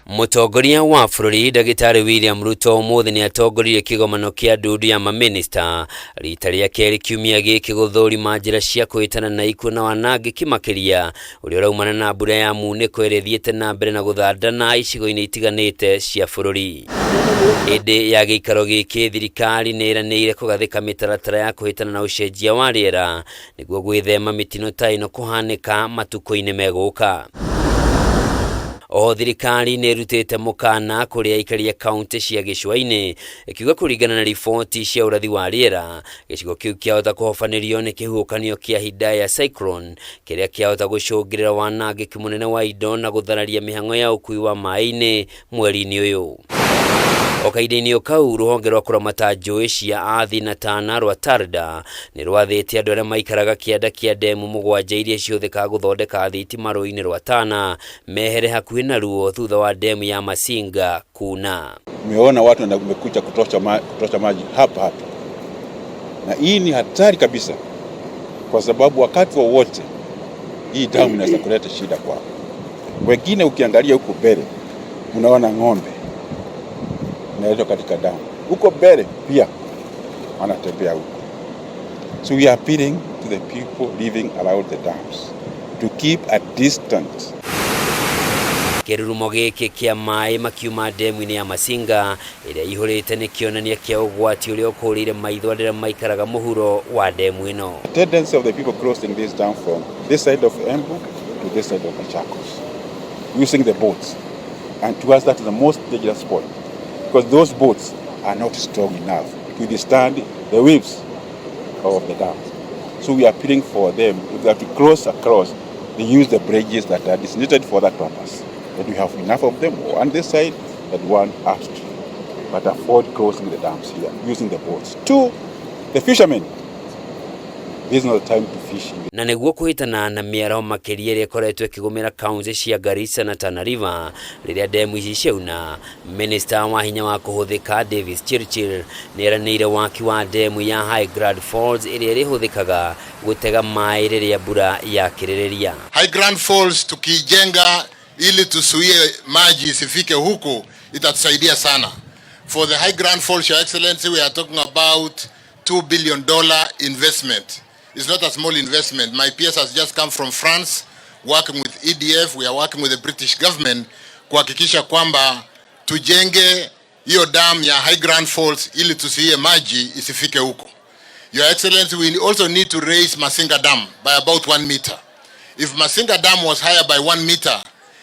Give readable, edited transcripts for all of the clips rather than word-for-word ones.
Mũtongoria wa bũrũri Ndagĩtarĩ William Ruto ũmũthĩ nĩ atongoririe kĩgomano kĩa ndundu ya mamĩnĩsta rita rĩa kerĩ kiumia gĩkĩ gũthũrima njĩra cia kũhĩtana na ikuũ na wanangĩki makĩria ũrĩa ũraumana na mbura ya munĩko ĩrĩa ĩthiĩte na mbere na gũthandana icigo-inĩ itiganĩte cia bũrũri. Hĩndĩ ya gĩikaro gĩkĩ thirikari nĩ ĩranĩire kũgathĩka mĩtaratara ya kũhĩtana na ũcenjia wa rĩera nĩguo gwĩthema mĩtino ta ĩno kũhanĩka matukũ-inĩ megũka. Oho thirikari nĩ ĩrutĩte mũkana kũrĩ aikari a kaunti cia gĩcũa-inĩ ĩkiuga kũringana na riboti cia ũrathi wa rĩera gĩcigo kĩu kĩahota kũhobanĩrio nĩ kĩhuhũkanio kĩa Hidaya Cyclone kĩrĩa kĩahota gũcũngĩrĩra wanangĩki mũnene wa indo na gũthararia mĩhang'o ya ũkui wa maĩ-inĩ mweri-inĩ ũyũ. O kahinda-inĩ o kau, rũhonge rwa kũramata njũĩ cia Athi na Tana rwa TARDA nĩ rwathĩte andũ arĩa maikaraga kĩanda kĩa ndemu mũgwanja iria cihũthĩkaga gũthondeka thitima rũĩ-inĩ rwa Tana mehere hakuhĩ naruo thutha wa ndemu ya Masinga kuna. Umeona watu wamekuja kutosha maji hapa hapa, na hii ni hatari kabisa, kwa sababu wakati wowote hii damu inaweza kuleta shida kwao. Wengine ukiangalia huko mbele unaona ng'ombe inaletwa katika damu huko mbele pia wanatembea huko. So we are appealing to the people living around the dams to keep a distance. Kĩrurumo gĩkĩ kĩa maĩ makiuma ndemu-inĩ ya Masinga ĩrĩa ihũrĩte nĩ kĩonania kĩa ũgwati ũrĩa ũkũrĩire maitho andũ arĩa maikaraga mũhuro wa ndemu ĩno. The tendency of the people crossing this dam from this side of Embu to this side of Machakos using the boats, and to us that is the most dangerous point, because those boats are not strong enough to withstand the waves of the dam. So we are appealing for them, if they have to cross across, they use the bridges that are designated for that purpose. And we have enough of them, one this side and one upstream. But avoid crossing the dams here using the boats. Two, the fishermen. This is not the time to fish. Na nĩguo kũhĩtana na mĩaraho makĩria ĩrĩa ĩkoretwo ĩkĩgũmĩra kaunti cia Garissa na Tana River rĩrĩa ndemu ici ciauna, minista wa hinya wa kũhũthĩka Davis Chirchir nĩ eranĩire waki wa ndemu ya High Grand Falls ĩrĩa ĩrĩhũthĩkaga gũtega maĩ rĩrĩa mbura yakĩrĩrĩria. High Grand Falls tukiijenga ili tusuie maji isifike huku itatusaidia sana. For the High Grand Falls, Your Excellency, we are talking about $2 billion investment. It's not a small investment. My PS has just come from France working with EDF. We are working with the British government kuhakikisha kwamba tujenge hiyo dam ya High Grand Falls ili tusuie maji isifike huko. Your Excellency, we also need to raise Masinga Dam by about 1 meter. If Masinga Dam was higher by 1 meter,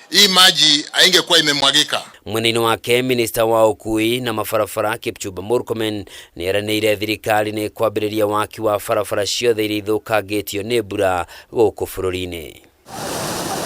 hii maji haingekuwa imemwagika. Mwena-inĩ wake minista wa ũkui na mabarabara Kipchumba Murkomen nĩ eranĩire thirikari nĩ kwambĩrĩria waki wa barabara ciothe iria ithũkangĩtio nĩ mbura gũkũ bũrũri-inĩ.